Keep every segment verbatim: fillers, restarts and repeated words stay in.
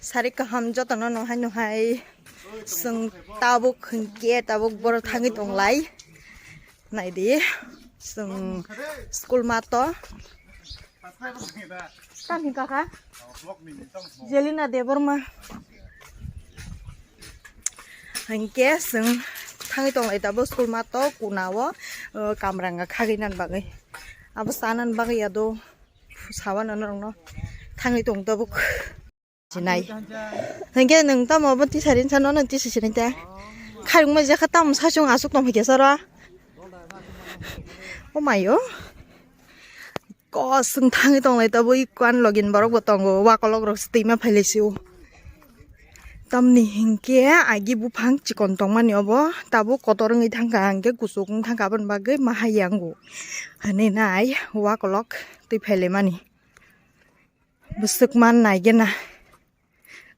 Sari kaham jotono nuhai nuhai chwng tabuk hinkhe tabuk boro thangwi tonglai. Naidi chwng school mato. Tam hinkha kha? Jelina Debbarma. Hinkhe chwng thangwi tonglai tabuk school mato kunao, o, kamranga khagwi nani bagwi. Abo chanani bagwi yado sawana norokno thangwi tong tabuk. Sinai. Hinkhe nwng tamo abo tisa rinsa no, nwng tisa sinai ta. Khairokma jekha tamo sachung aswk tong phaikhe sara. O mayo. Kosong thangwi tonglai tabuk ikwan login borok bo tongo. Wakolok rok twima phailai sio. Tamni hinkhe agi buphang chikon tongmani obo. Tabuk kotor wngwi thangkha hinkhe kuchuk wng thangkha aboni bagwi mahai yango. Hinwi nai wakolok twi phailaimani. Bwswk man naigena.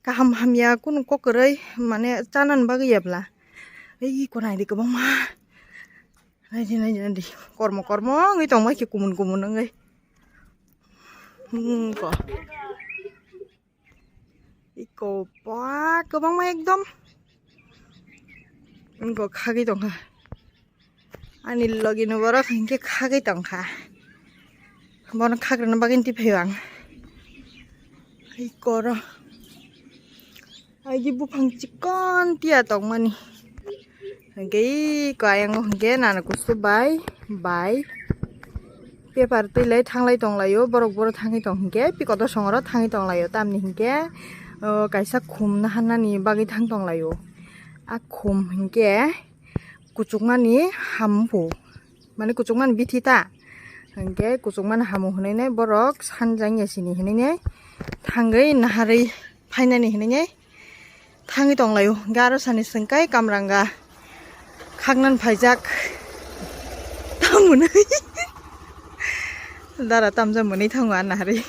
Kaham hamya kunu kok kwrwi mane chanani bagwi ya bwla. Ei ko naidi kwbangma. Naidi, naidi, naidi. Kormo, kormo wngwi tongma khe kumun, kumun wngwi. Hmm, ko. Iko ba kwbangma ekdom. Iko khagwi tongkha. Ani logi ni borok hinkhe khagwi tongkha. Bono khagrana bagwi twi phaio ang. Hai koro. Agi buphang chikon tiya tongmani. Hinkhe iko ayang hinkhe nana kusu bai, bai. Paper twi lai thanglai tonglaio, borok borok thangwi tong hinkhe, pikoto songoro thangwi tonglaio, tamni hinkhe, o, kaisa khum naharnani bagwi thang tonglaio. A khum hinkhe kuchukmani hamphu, mane kuchukmani bithi ta, hinkhe kuchukmani hamu hinwi borok sanjak ya sini hinwi thangwi naharwi phainani hinwi thangwi tonglaio. Garo sani swngkai kamranga khaknan phaijak. Tamunai dara tamjak mwnwi thango a naharwi.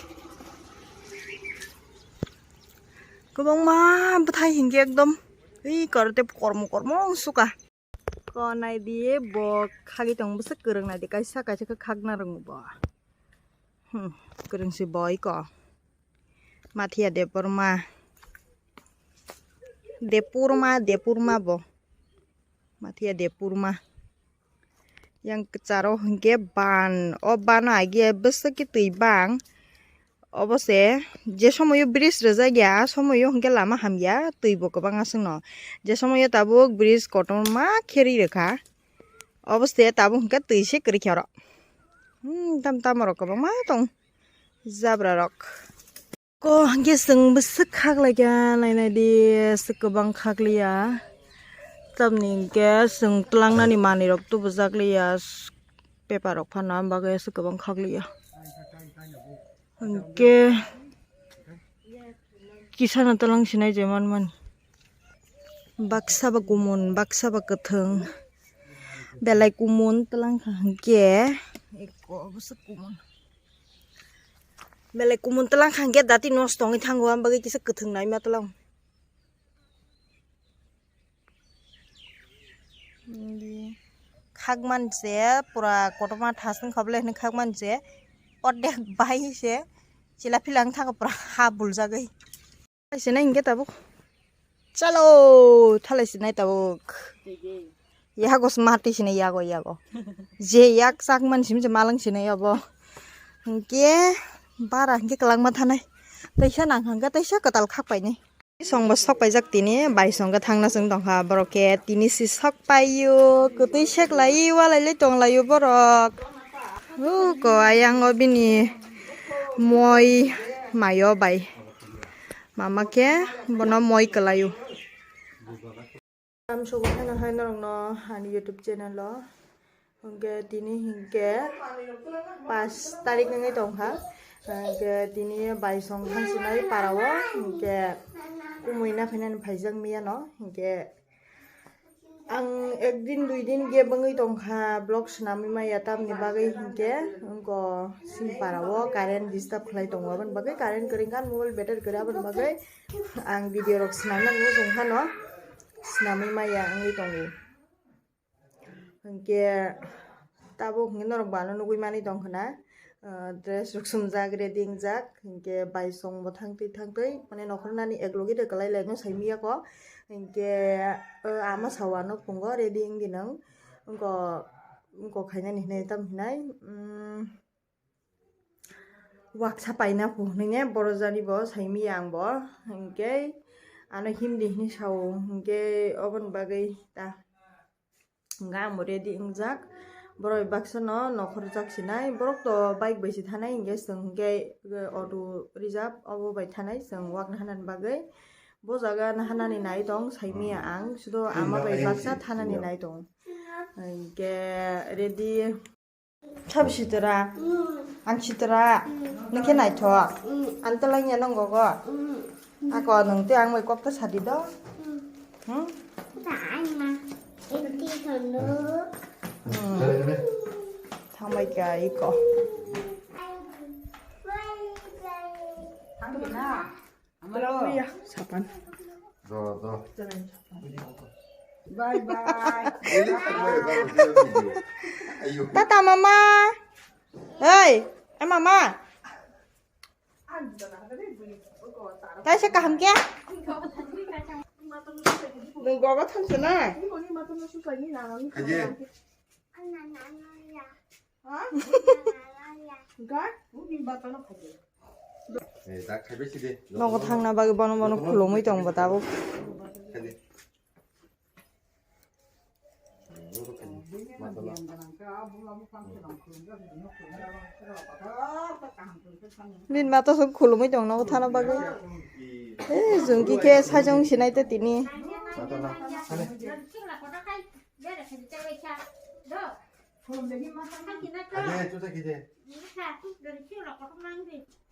Kwbangma bwthai hinkhe ekdom ei korote kormo kormo wngsuka. Ko naidi bo khagwi tong bwswk kwrwng naidi kaisa kaisa khe khakna rwngo bo. Hmm, kwrwng se bo iko. Mathiya Debbarma. Debbarma, Debbarma bo. Mathiya Debbarma. Yang kwcharo hinkhe ban. O bano agi bwswk khe twi bang. Obo se, je somoio bridge rijak ya, a somoio hinkhe lama hamya, twi bo kwbang aswkno. Je somoio tabuk bridge kotorma khe ri rwkha. Obo se tabuk hinkhe twi se kwrwikha oro. Hmm, tam tamo rok kwbangma tong. Jabra rok. Ko hwnkhe chwng bwswk khaklaikha nainai di, aswk kwbang khakliya. Tamni hwnkhe chwng twlangnani manwirok tubujakliya, paper rok phano, aboni bagwi aswk kwbang khakliya. Hwnkhe kisano twlang sinai je manmani. Baksa ba kumun, baksa ba kwthwng. Belai kumun twlang kha hwnkhe, eko bwswk kumun. Belai kumun twlang kha hwnkhe dati nosto wngwi thango, aboni bagwi kisa kwthwng naima twlang. Khakman se pura kotorma thasung khablai hwnwi khakman se ordek bai se chila phila wng thango pura ha buljagwi. Thalai sinai hinkhe tabuk. Chalo, thalai sinai tabuk. Yago se mati sinai yago, yago. Je yak chakmani simi se malang sinai obo. Hinkhe bara hinkhe kwlangma thanai. Teisa nang hwnkhe teisa kwtal khak painai. Songbo sok paijak tini, bai songkhe thangna chwng tongkha borok khe tini si sok paio, kwtwi seklai walai lai tonglaio borok. Uko ayang o bini moi mayo bai. Mama khe bono moi kwlaio. Tamsok phano hai norokno ani YouTube channel o. Hwnkhe tini hwnkhe pash tarik wngwi tongkha. Hwnkhe tini bai song thansinai para o. Hwnkhe kumui naphainani phaijak miyano. Hwnkhe ang ek din dui din gap wngwi tongkha vlog swnamwi maya tamni bagwi hwnkhe wngko sini para o current disturb khlai tongo aboni bagwi current kwrwi kha mobile battery kwrwi aboni bagwi ang video rok swnamna muchung phano swnamwi maya wngwi tongo. Hwnkhe tabuk hwnkhe norok bano nugwi manwi tongkha na ah, dress rok sumjak, ready wngjak, hinkhe bai song bo thangtwi thangtwi, mane nokhornani eklogi de kwlai laino saimiyako, hinkhe, ah, ama sawa no phungo ready wngdi nwng, wngko, wngko khainani hinai tam hinai, mm, waksa paina phu hinui ne borok jani bo saimiyang bo, hinkhe ano himdi hinui sao, hinkhe oboni bagwi ta. Hingke ang bo ready wngjak. Borok baksa no nokhorjak sinai. Borok to bike bai se thanai, hingke chwng hingke auto reserve obo bai thanai chwng wak naharnani bagwi. Bo jaga naharnani nai tong, saimanya ang. Sudo ama bai baksa thanani nai tong. Hingke ready. Sabi sitra? Ang sitra? Nokhe naithok. Ang twlangya nang gogo. Ako nwng tei ang bai kokta sadi do. Hmm? Hmm. Thangbai kha iko. Sapan. Do, do. Bye bye. Ayo. Tata mama. Hey, eh mama. Taisa kaham khe? Nwng gogo thamsa na? Aye. Ha? Ga? Eh, da khaibai si de. Nogo thangna bagwi bono bono khulumui tong bo tabuk. Khai de. Nini mata song khulumui tong nogo thana bagwi. Eh, jungki khe sajong sinai te tini. Mata na. Khai de.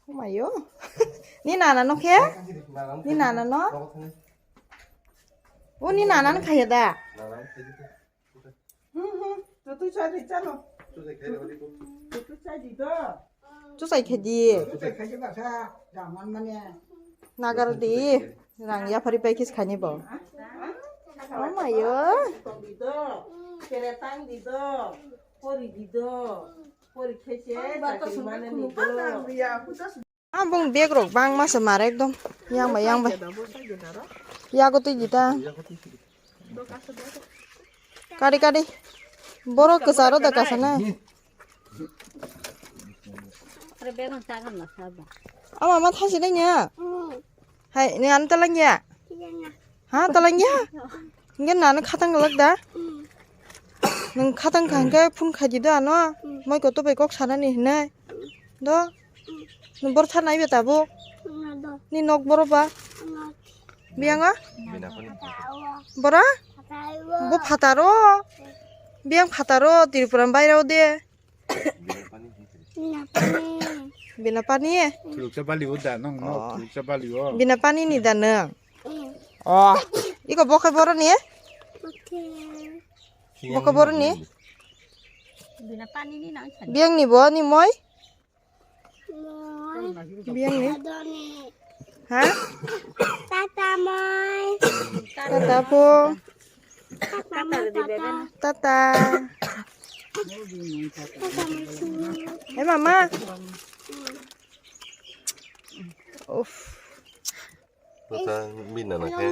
Humayo. Ni nana no khe? Ni nana no? O ni nana no khaya da? Hmm, hmm. Tutu chai di, chalo. Tutu chai di. Nagar di. Rang yapari pai kis khani bo. Oh my God. Kere tang di do. Pori di do. Pori khese. Chakri mane ni do. Ang bung bag rok bang masa mar ekdom. Yang bai, yang bai. Yago twi di ta. Kari, kari. Borok kwcharo da kasa na. Ama ma thasi nai nya. Hai, ni an talang ya. Ha, talang ya. Ngen nana khatang galak da. Nang khatang kha hingke phone khai di da ano. Mai koto bai kok sanani hinai. Do. Nung bor tha nai be tabuk. Ni nok boro ba. Biyango? Bora? Bo phataro. Biyang phataro Tripura bairao de. Bina pani? Thuluksa bali o da, nong, no, oh, thuluksa bali o. Bina pani ni da nung? Oh, iko bokhai boro ni? Bokhai boro ni? Bina pani ni nang. Biyang ni bo ni moi? Biyang ni? Ha? Tata mai. Tata po. Tata mai, tata. Tata. Tata mai. Eh, mama. Uff. Tata mina na khe.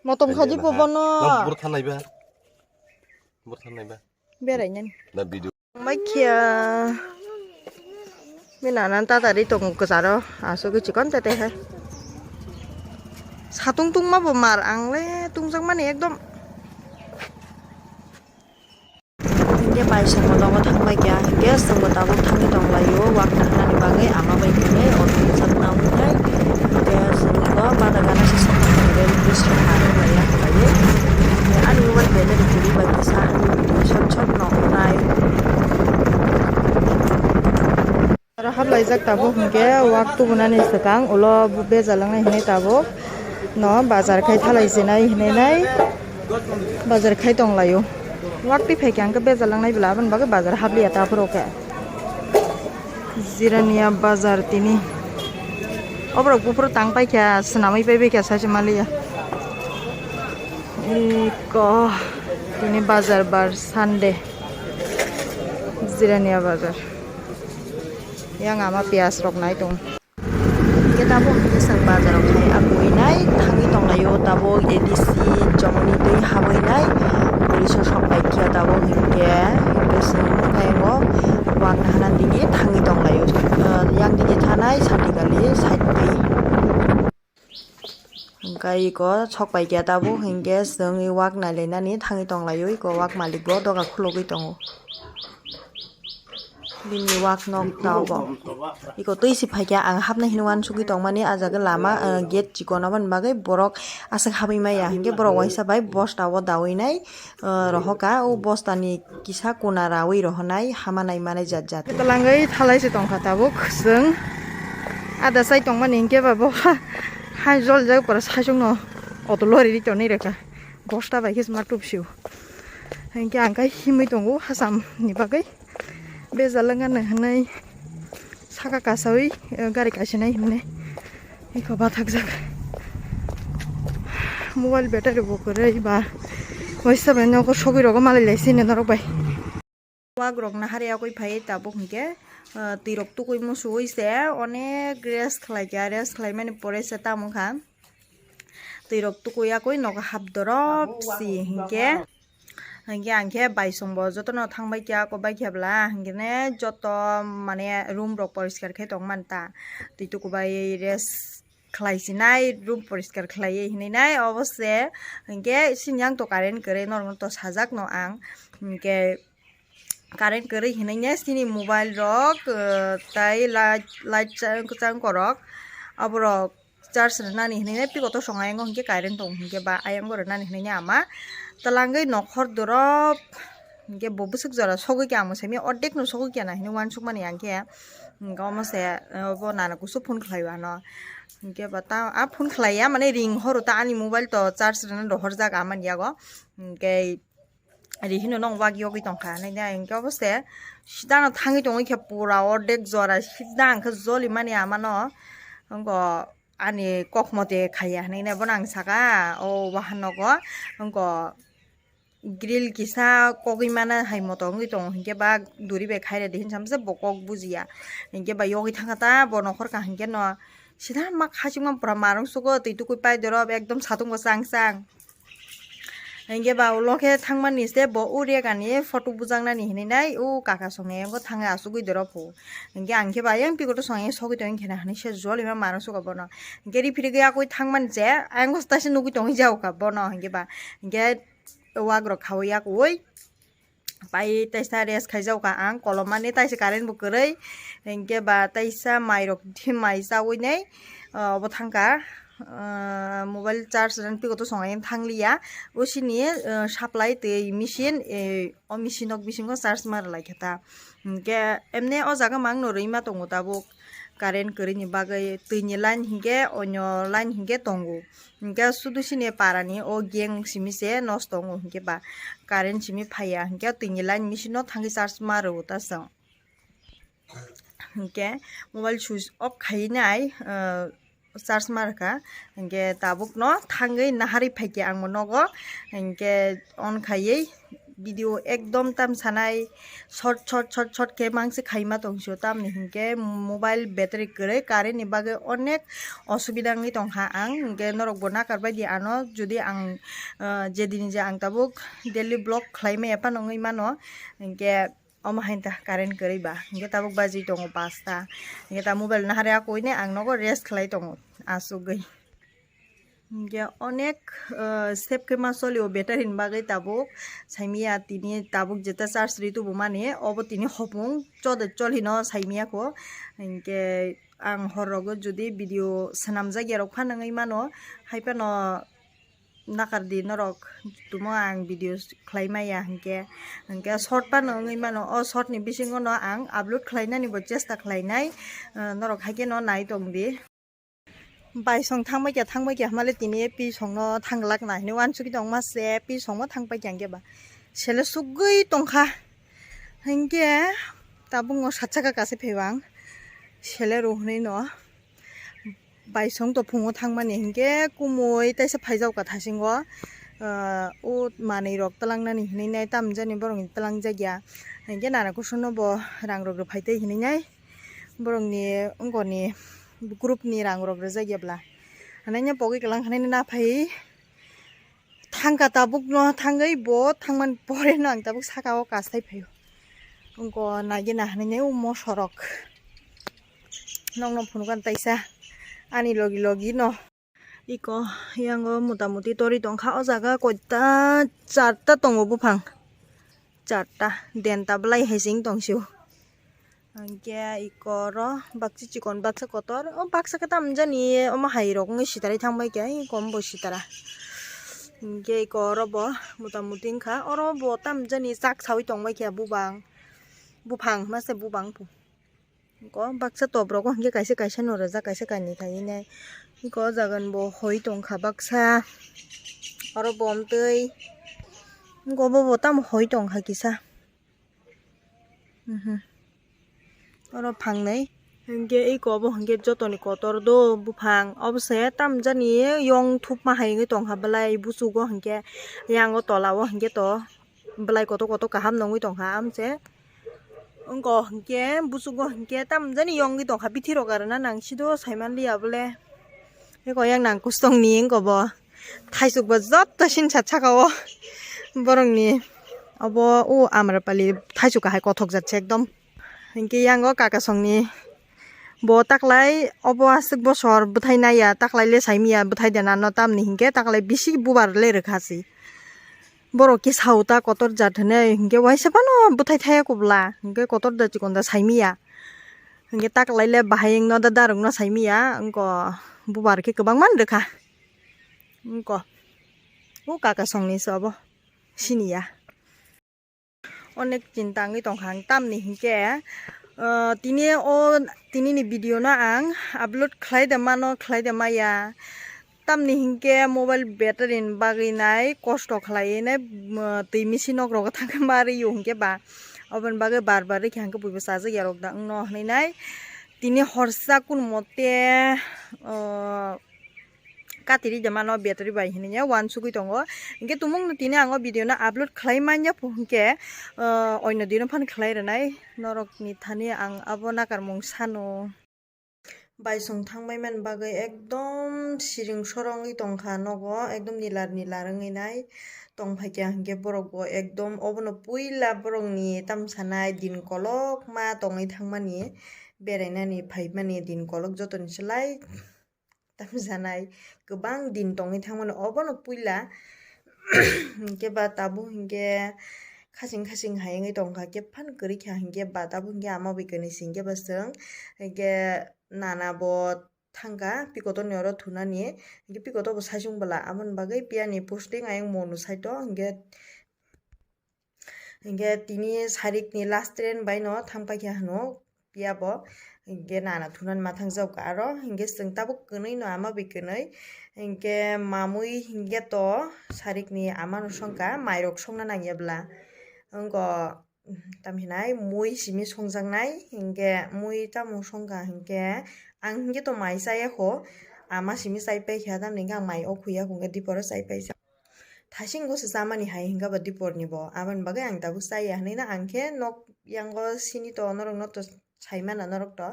Motom khaji po bono. Bor thanai ba. Bor thanai ba. Berai nani. Na video. Mai khia. Bini nana tata ri tongo kwcharo. Asugwi chikon tete hai. Satung tungma bo mar ang le tungjak mani ekdom. Hingke bai songmo nogo thangbai kha. Hingke songmo tabuk thangwi tonglaio. Wak naharnani bagwi ama bai khe auto rijak na wngnai. Hingke songmo bada gana se songmo hingke bwswk ha wnglaiya hwnlaiwi. Ani mobile battery kwrwi bai kisa ani short short no wngnai. Oro haplaijak tabuk hingke wak tubunani swkang ulo bejal wngnai hinui tabuk no bazar khai thalai sinai hinui nai bazar khai tonglaio. Wak twi phaikha hingke bejal wngnai bwla aboni bagwi bazar hapliya ta aphuru khe. Jirania bazar tini. Oborok buphuru tang paikha, swnamwi paibaikha, saisa maliya. Iko, tini bazar bar Sunday. Jirania bazar. Yang ama piyaj rok nai tong. Hingke tabuk hingke chwng bazar o khai abui nai thangwi tong laio, tabuk A D C jomoni twi habwi nai police o sok pai khe tabuk hingke, hingke chwng nukha yango wak naharani digi thangwi tong laio, yang digi thanai sandi gali side twi. Hingke iko sok pai khe tabuk hingke chwng wak nailainani thangwi tong laio, iko wak malik bo doga khulugwi tongo. Bini wak nok ta obo. Iko twi si phaikha ang hapnai hinwi uansugwi tongmani, ah jaga lama, ah, gate chikon aboni bagwi borok aswk habwi maya hinkhe borok waisa bai bosta o dawi nai, ah, rohoka o bosta ni kisa kuna rawi rohonai hama nai manai jat jat. Twlangwi thalai se tongkha tabuk chwng ada chai tongmani hinkhe ba bo ha joljak pore saichung no auto lori ri tonwi rwkha bosta bai khe sma tubsio hinkhe ang khe himwi tongo hacham ni bagwi. Bejal wngkha nw hinwi saka kasawi, eh, gari kaisinai hinwi eko bathakjak. Mobile battery bo kwrwi ba waisa bai nogo sogwi rogo malai lai sini norok bai. Wak rok nahari yakwi phai tabuk hinkhe, eh, twi rok tukui musuwi se onek rest khlai kha, rest khlai mani pore se tamo kha. Twi rok tukui yakwi nogo hap dorop si hinkhe. Hinkhe ang khe baisong bo jotono thang bai kha, kok bai kha bla, hinkhe ne joto mane room rok poriskar khe tong man ta. Twi tuku bai rest khlai sinai, room poriskar khlai hinwi nai, obo se hinkhe sini yang to current kwrwi norok no to sajak no ang, hinkhe current kwrwi hinwi ne sini mobile rok, eh, tai light, light cha-, kwchang korok, aborok charge rwnani hinwi ne pikoto song ayang o hinkhe current tong hinkhe ba ayang o rwnani hinwi ne ama twlangwi nokhor dorop hinkhe bo bwswk jora sogwi khe ang mwsai manya ordek no sogwi khe na hinwi uansuk mani ang khe hinkhe omo se obo nana kusu phone khlai o ano hinkhe ba ta a phone khlai ya mane ring horo ta ani mobile to charge rwna rohor jak amani yago hinkhe ri hino nong wak yogwi tongkha hinwi ne hinkhe obo se sida no thangwi tongwi khe pura ordek jora sida ang khe joli mani ama no wngkha. Ani kok mote khaiya hinwi ne bono ang saka o wahan nogo wngkha grill kisa kogwi mana hai moto wngwi tongo hinkhe ba duri bai khairedi hinwi samsa bo kok bujiya hinkhe ba yogwi thangkha ta bo nokhor kaham khe no sida ma khachikma pura marung sugo twi tukui pai dorop ekdom satung bo chang chang. Hinkhe ba ulo khe thangmani se bo o rega ni photo bujaknani hinwi nai o kaka songni yango thangwi asugwi dorop phu. Hinkhe ang khe ba ayang pikoto songya sogwi tongwi khe na hinwi se jolima mano sugo bono. Hinkhe riphirik yakwi thangmani se ayang taisa nugwi tongwi jago ka bono hinkhe ba. Hinkhe wak rok khawi yakwi. Pai taisa rest khaijak kha ang kolomani taisa current bo kwrwi hinkhe ba taisa mai rok thim mai chawi nai obo thangkha mobile charge rwna pikoto song ayang thangliya o sini supply twi machine o machine nok bisingo charge ma rwlai kha ta hinkhe emne o jaga mangno rwima tongo tabuk. Current kwrwini bagwi twini line hinkhe onyo line hinkhe tongo. Hinkhe sudu sini parani o gang simi se nosto wngo hinkhe ba current simi phaiya hinkhe twini line machine no thangwi charge ma rwo ta chwng. Hinkhe mobile switch off khaiwi nai, ah, charge ma rwkha hinkhe tabuk no thangwi naharwi phaikhe ang bo nogo hinkhe on khaiwi. Video ekdom tam sanai short short short short khe mangsi khaima tong sio tamni hinkhe mobile battery kwrwi current ni bagwi onek osubida wngwi tongkha ang hinkhe norok bo nakar baidi ano jodi ang, ah, jedini je ang tabuk daily vlog khlai maya phano wngwi mano hinkhe omo haino ta current kwrwi ba hinkhe tabuk baji tongo pasta hinkhe ta mobile naharwi akwini ang nogo rest khlai tongo asugwi. Hinkhe onek, ah, save khe ma soli o battery ni bagwi tabuk saimanya tini tabuk jeta charge ri tubumani obo tini hopung chode choli no saimanya kho hinkhe ang hor rogo jodi video swnamjak ya rok phano wngwi mano hai phano nakar di norok tumo ang video khlai maya hinkhe hinkhe short phano wngwi mano o short ni bisingo no ang upload khlai nani bo chesta khlai nai, ah, norok hai khe no nai tong di. Baisong thangbai kha, thangbai kha, hamale tini pisong no thanglak na hinwi uansugwi tongma se, pisong bo thangbai kha, hinkhe ba sele sugwi tongkha, hinkhe tabuk no satsaka kase phaiwang sele rw hinwi no. Baisong to phungo thangmani, hinkhe kumui taisa phaijak kha thasingo, ah, o manwi rok twlangnani hinwi nai, tamjani borok ni twlangjakya, hinkhe nana kusu no bo rang rok rw phai tei hinwi nai. Borokni wngkoni group ni rang rok rijak ya bla. Hanai pogwi kwlang hanai na phai thangka tabuk no thangwi bo thangman pore no ang tabuk saka o kasai phaio. Wngko nagi na hanai o mosorok nokno phunukha taisa ani logi logi no. Iko yango mota moti tori tongkha o jaga koita charta tongo buphang. Charta denta belai hai sing tongsio. Hingke iko oro baksa chikon baksa kotor o baksa khe tamjani omo hai rok wngwi sitarai thangbai khe iko omo bo sitara. Hingke iko oro bo mota moti wngkha oro bo tamjani chak sawi tongbai khe bubang buphang mase bubang. Ko baksa top rogo hingke kaisa kaisa no rijak kaisa kainwi kaiwi nai. Ko o jaga ni bo hoi tongkha baksa oro bo omtwi. Ko bo bo tamo hoi tongkha kisa. Mhm. Oro phangnwi hingke iko bo hingke jotoni kotor do buphang obo se tamjani yong thupma hai wngwi tongkha belai buchugo hingke yango tola o hingke to. Belai kotor kotor kaham nongwi tongkha amche. Wngko hingke buchugo hingke tamjani yongwi tongkha bithi rok arona nang sido saimanliya bole. Eko yang nang kustongni wngko bo. Thaisuk bo jotto sinsa saka o borokni obo o Amrapali thaisuk kahai kothok jat se ekdom. Hingke yango kaka songni bo taklai obo aswk bosor bwthai naiya taklai le saimiya bwthai de nano tamni hingke taklai bisi bubar le rwkha si. Borok khe sao ta kotor jat hinwi, hinkhe waisa phano bwthai thaya kubla, hinkhe kotor da chikon da saimiya. Hinkhe taklai le bahai wngno da darwkno saimiya, wngko bubar khe kwbangma rwkha. Wngko o kaka songni se obo siniya. Onek chinta wngwi tongkha ang tamni hinkhe, ah, tini o, tinini video no ang upload khlai da mano, khlai da maya. Tamni hinkhe mobile battery ni bagwi nai kosto khlaiwi nai, mm, twi misi nok rogo thangkhe ma rw-o hinkhe ba. Oboni bagwi bar bar rikhe hinkhe buibo chajak yarok da wngno hinwi nai. Tini horsa kun mote, o, kati rikja mano battery bai hinwi uansugwi tongo. Hinkhe tumungno tini ang o video no upload khlai manya pho hinkhe, o, oino dino phano khlai rwnai. Norokni thani ang abo nakarmung sano. Baisong thangbai mani bagwi ekdom siring soro wngwi tongkha nogo, ekdom nilar nilar wngwi nai tongphaikha, hinkhe borok bo ekdom obono puila borokni tamsanai din kolokma tongwi thangmani, berainani phaimani din kolok jotoni se lai tamsanai kwbang din tongwi thangmani obono puila. Hinkhe ba tabuk hinkhe khasing khasing hai wngwi tongkha, khe phano kwrwi kha hinkhe ba tabuk hinkhe ama bai kwnwi se hinkhe ba chwng hinkhe nana bo thangkha pikoto ni oro thunani, hinkhe pikoto bo saichung bwla, aboni bagwi piyani posting ayang monu saito hinkhe, hinkhe tini sarik ni last train bai no thang paikha hwno. Phiya bo hinkhe nana thunani ma thangjak aro hinkhe chwng tabuk kwnwi no ama bai kwnwi hinkhe mamui hinkhe to sarik ni ama no songkha mairok songna nangya bwla wngkha tamhinai mui simi songjaknai hinkhe mui tamo songkha hinkhe ang hinkhe to mai chaya kho ama simi chai paikha tamni hinkhe ang mai o khuya kho hinkhe diporo chai paisa. Thasing go se chamani hai hinkhe ba dipor ni bo aboni bagwi ang tabuk chaya hinwi no ang khe nok yango sini to norok no to saimano norok to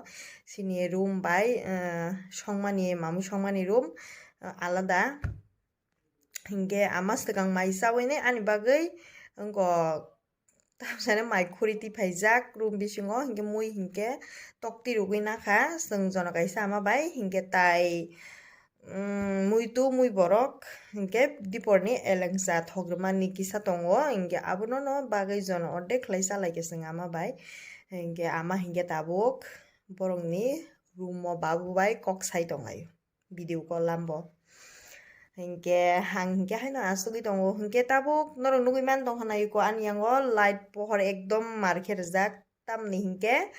sini room bai, eh, songmani mamui songmani room, eh, alada hinkhe ama swkang mai chawi nai ani bagwi wngkok. Tamsani mai khuri tiphaijak room bisingo, hinkhe mui hinkhe tokti rwgwi nakha, chwng jono kaisa ama bai, hinkhe tai, mm, muitu mui borok, hinkhe diporni elengsa thogrwmani kisa tongo, hinkhe abono no bagwi jono ordek khlai chalaikha chwng ama bai, hinkhe ama hinkhe tabuk borokni room o babu bai kok sai tonglaio. Video call lambo. Hinkhe ang hinkhe haino asugwi tongo. Hinkhe tabuk norok nugwi man tongkha na iko ani yango light pohor ekdom mar khe rijak. Tamni hinkhe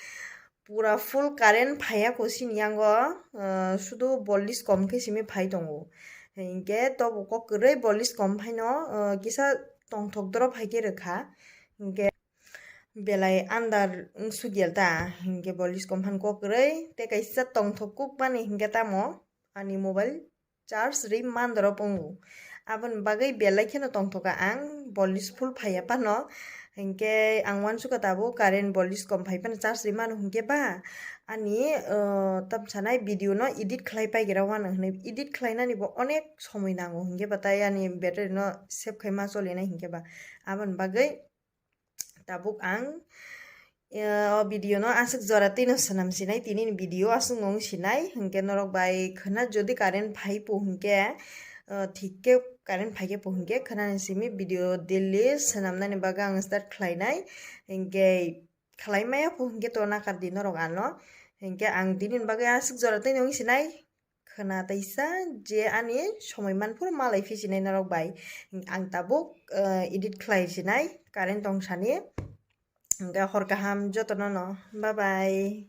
pura full current phaiya kho sini yango, ah, sudu bollis kom khe simi phai tongo. Hinkhe tobo kok kwrwi bollis kom phaino, ah, kisa tongthok drop hai khe rwkha. Hinkhe belai andar wng sugiyal ta, hinkhe bollis kom phan kok kwrwi tei kaisa tongthok kuk mani hinkhe tamo ani mobile charge ri mandorop wngo. Aboni bagwi belai kheno tongthoka ang, bollis full phaiya phano, hinkhe ang uansukha tabuk current bollis kom phai phano charge ri mano hinkhe ba ani, uh, tam sanai video no edit khlai paigira wano hinwi. Edit khlainani bo onek somoi nango hinkhe ba, tai ani battery no save khai ma cholinai hinkhe ba. Aboni bagwi tabuk ang, eh, o video no aswk jora twi no swnam sinai, tini ni video aswk no wng sinai, hinkhe norok bai khwna jodi current phai po hinkhe, eh, thik khe current phai khe po hinkhe khwna ni simi video daily swnam nani bagwi ang start khlai nai, hinkhe khlai maya po hinkhe to nakar di norok ano, hinkhe ang tini ni bagwi aswk jora twi no wng sinai. Khwna taisa je ani somoi manphuru malai phi sinai norok bai. Ang tabuk, eh, edit khlai sinai, current tong sani. Hingke hor kaham jotono no. Bye bye.